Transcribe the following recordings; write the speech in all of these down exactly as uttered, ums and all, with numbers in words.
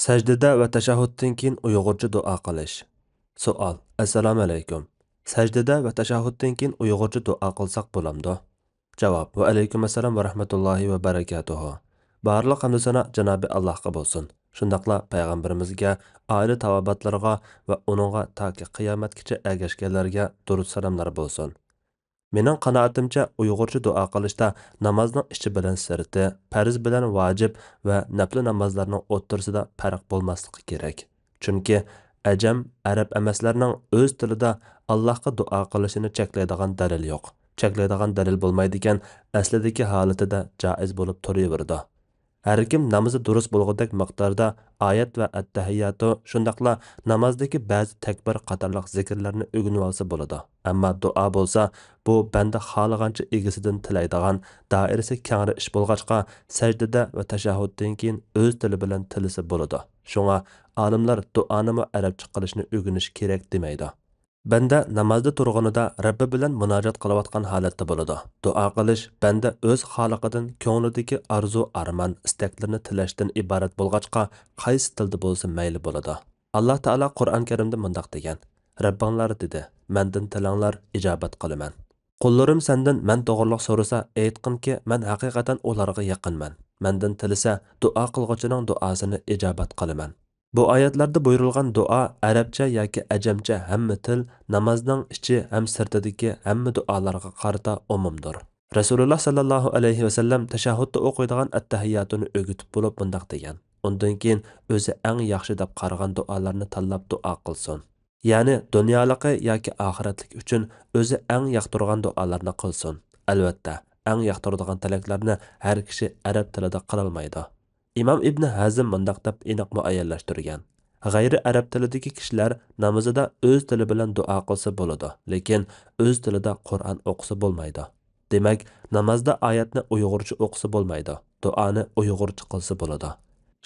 سەجدىدە ۋە تەشەھھۇدتىن كېيىن ئۇيغۇرچە دۇئا قىلىش. سوئال: ئەسسالامۇ ئەلەيكۇم. سەجدىدە ۋە تەشەھھۇدتىن كېيىن ئۇيغۇرچە دۇئا قىلساق بولامدۇ؟ جاۋاب: ۋە ئەلەيكۇم ئەسسالام ۋە رەھمەتۇللاھى ۋە بەرەكاتۇھۇ. بارلىق ھەمدۇ سانا جانابى ئاللاھقا بولسۇن. شۇنداقلا پەيغەمبىرىمىزگە، ئائىلە تاۋابىئاتلىرىغا ۋە ئۇنىڭغا تاكى قىيامەتكىچە ئەگەشكەنلەرگە دۇرۇت سالاملار بولسۇن. مېنىڭ قانائىتىمچە، ئۇيغۇرچە دۇئا قىلىشتا نامازنىڭ ئىچى بىلەن سىرتى، پەرز بىلەن ۋاجىپ ۋە نەپلى نامازلارنىڭ ئوتتۇرىسىدا پەرق بولماسلىقى كېرەك. چۈنكى ئەجەم، ئەرەب ئەمەسلەرنىڭ ئۆز تىلىدا ئاللاھقا دۇئا قىلىشىنى چەكلەيدىغان دەلىل يوق. چەكلەيدىغان دەلىل بولمايدىكەن، ئەسلىدىكى ھالىتىدە جائىز بولۇپ تۇرۇۋېرىدۇ. ھەركىم نامىزى دۇرۇس بولغۇدەك مىقداردا ئايەت ۋە ئەتتەھىياتۇ، شۇنداقلا نامازدىكى بەزى تەكبىر قاتارلىق زىكىرلەرنى ئۆگىنىۋالسا بولىدۇ. ئەمما دۇئا بولسا، بۇ بەندە خالىغانچە ئىگىسىدىن تىلەيدىغان، دائىرىسى كەڭرى ئىش بولغاچقا، سەجدىدە ۋە تەشەھھۇدتىن كېيىن ئۆز تىلى بىلەن تىلىسا بولىدۇ. شۇڭا ئالىملار دۇئانىمۇ ئەرەبچە قىلىشنى ئۆگىنىش كېرەك دېمەيدۇ. بەندە نامازدا تۇرغىنىدا رەببى بىلەن مۇناجات قىلىۋاتقان ھالەتتە بولىدۇ. دۇئا قىلىش بەندە ئۆز خالىقىدىن كۆڭلىدىكى ئارزۇ، ئارمان، ئىستەكلىرىنى تىلەشتىن ئىبارەت بولغاچقا، قايسى تىلدا بولسا مەيلى بولىدۇ. ئاللا تائالا قۇرئان كەرىمدە مۇنداق دېگەن: «رەببىڭلار، دېدى، مەندىن تىلەڭلار، ئىجابەت قىلىمەن. قۇللىرىم سەندىن مەن توغرىلىق سورىسا، ئېيتقىنكى، مەن ھەقىقەتەن ئۇلارغا يېقىنمەن. مەندىن تىلىسە، دۇئا قىلغۇچىنىڭ دۇئاسىنى ئىجابەت قىلىمەن.» بۇ ئايەتلەردە بۇيرۇلغان دۇئا ئەرەبچە ياكى ئەجەمچە ھەممە تىل، نامازنىڭ ئىچى ھەم سىرتىدىكى ھەممە دۇئالارغا قارىتا ئومۇمدۇر. رەسۇلۇللا ساللاللاھۇ ئەلەيھى ۋەسەللەم تەشەھھۇدتا ئوقۇيدىغان ئەتتەھىياتۇنى ئۆگىتىپ بولۇپ مۇنداق دېگەن: «ئۇندىن كېيىن ئۆزى ئەڭ ياخشى دەپ قارىغان دۇئالارنى تاللاپ دۇئا قىلسۇن.» يەنى دۇنيالىقى ياكى ئاخىرەتلىك ئۈچۈن ئۆزى ئەڭ ياقتۇرغان دۇئالارنى قىلسۇن. ئەلۋەتتە، ئەڭ ياقتۇرىدىغان تىلەكلەرنى ھەر كىشى ئەرەب تىلىدا قىلالمايدۇ. ئىمام ئىبنى ھەزم مۇنداق دەپ ئېنىق مۇئەييەنلەشتۈرگەن: «غەيرىي ئەرەب تىلىدىكى كىشىلەر نامىزىدا ئۆز تىلى بىلەن دۇئا قىلسا بولىدۇ، لېكىن ئۆز تىلىدا قۇرئان ئوقۇسا بولمايدۇ. دېمەك، نامازدا ئايەتنى ئۇيغۇرچە ئوقۇسا بولمايدۇ، دۇئانى ئۇيغۇرچە قىلسا بولىدۇ.»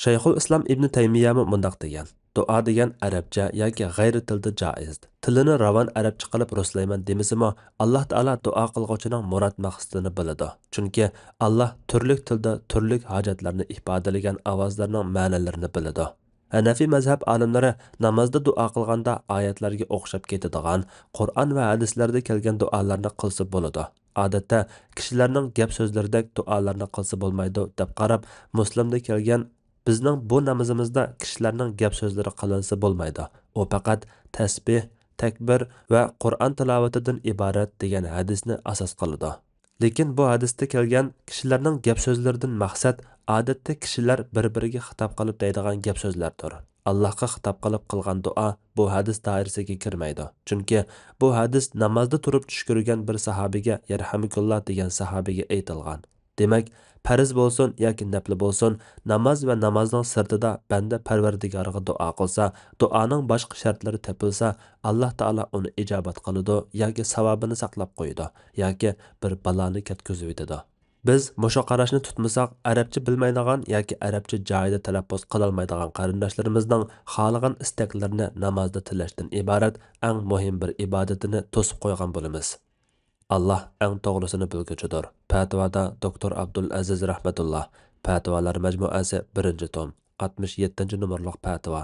شەيخۇل ئىسلام ئىبنى تەيمىيەمۇ مۇنداق دېگەن: «دۇئا دېگەن ئەرەبچە ياكى غەيرىي تىلدا جائىز. تىلىنى راۋان ئەرەبچە قىلىپ رۇسلايمەن دېمىسىمۇ، ئاللا تائالا دۇئا قىلغۇچىنىڭ مۇراد مەقسىتىنى بىلىدۇ. چۈنكى ئاللا تۈرلۈك تىلدا تۈرلۈك ھاجەتلەرنى ئىپادىلىگەن ئاۋازلارنىڭ مەنىلىرىنى بىلىدۇ.» ھەنەفىي مەزھەپ ئالىملىرى نامازدا دۇئا قىلغاندا ئايەتلەرگە ئوخشاپ كېتىدىغان، قۇرئان ۋە ھەدىسلەردە كەلگەن دۇئالارنى قىلسا بولىدۇ. ئادەتتە كىشىلەرنىڭ گەپ سۆزلىرىدەك دۇئالارنى قىلسا بولمايدۇ دەپ قاراپ، مۇسلىمدا كەلگەن: «بىزنىڭ بۇ نامىزىمىزدا كىشىلەرنىڭ گەپ سۆزلىرى قىلىنسا بولمايدۇ. ئۇ پەقەت تەسبىھ، تەكبىر ۋە قۇرئان تىلاۋىتىدىن ئىبارەت» دېگەن ھەدىسنى ئاساس قىلىدۇ. لېكىن بۇ ھەدىستە كەلگەن كىشىلەرنىڭ گەپ سۆزلىرىدىن مەقسەت ئادەتتە كىشىلەر بىر-بىرىگە خىتاب قىلىپ دەيدىغان گەپ سۆزلەردۇر. ئاللاھقا خىتاب قىلىپ قىلغان دۇئا بۇ ھەدىس دائىرىسىگە كىرمەيدۇ. چۈنكى بۇ ھەدىس نامازدا تۇرۇپ چۈش كۆرگەن بىر ساھابىگە، يەرھەمۇكاللا دېگەن ساھابىگە ئېيتىلغان. دېمەك، پەرز بولسۇن ياكى نەپلى بولسۇن، ناماز ۋە نامازنىڭ سىرتىدا بەندە پەرۋەردىگارىغا دۇئا قىلسا، دۇئانىڭ باشقا شەرتلىرى تېپىلسا، ئاللا تائالا ئۇنى ئىجابەت قىلىدۇ ياكى ساۋابىنى ساقلاپ قويىدۇ ياكى بىر بالانى كەتكۈزۈۋېتىدۇ. بىز مۇشۇ قاراشنى تۇتمىساق، ئەرەبچە بىلمەيدىغان ياكى ئەرەبچە جايىدا تەلەپپۇز قىلالمايدىغان قېرىنداشلىرىمىزنىڭ خالىغان ئىستەكلىرىنى نامازدا تىلەشتىن ئىبارەت ئەڭ مۇھىم بىر ئىبادىتىنى توسۇپ قويغان بولىمىز. ئاللا ئەڭ توغرىسىنى بىلگۈچىدۇر. پەتىۋادا دوكتور ئابدۇلئەزىز رەھمەتۇللا، پەتىۋالار مەجمۇئەسى، بىرىنچى توم، ئاتمىش يەتتىنچى نومۇرلۇق پەتىۋا.